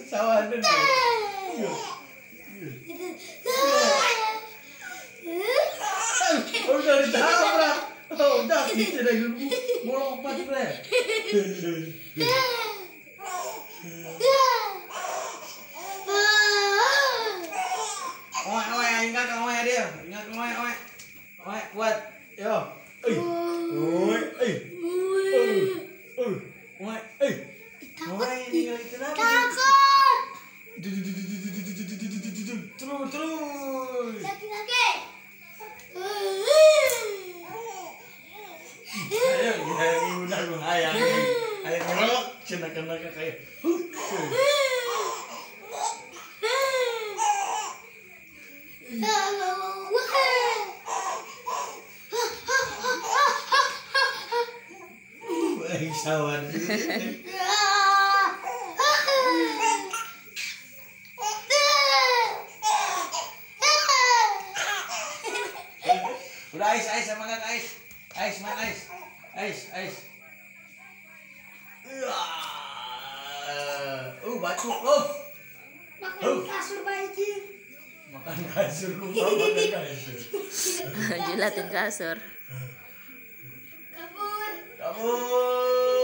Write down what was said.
Sawanan. Udah ditabrak. Oh, udah gitu lagi mau lompat, bre. Oe, oe, ingat oe dia. Ingat oe, oe. Oe, kuat. Yo. Eh. Oe, eh. Eh. Oe, eh. Oe, ini itu lagi. Takut. Terus, terus. Lagi, lagi. Ayo, udah gue hayang. Hayang ngelok, cina kena kayak. Sawan. Udah ais, ais sama kak ais. Ais, man ais. Ais, ais. Batuk. Oh. Makan kasur bayi. Makan kasur, makan kasur. Jilatin kasur. Kabur. Kabur.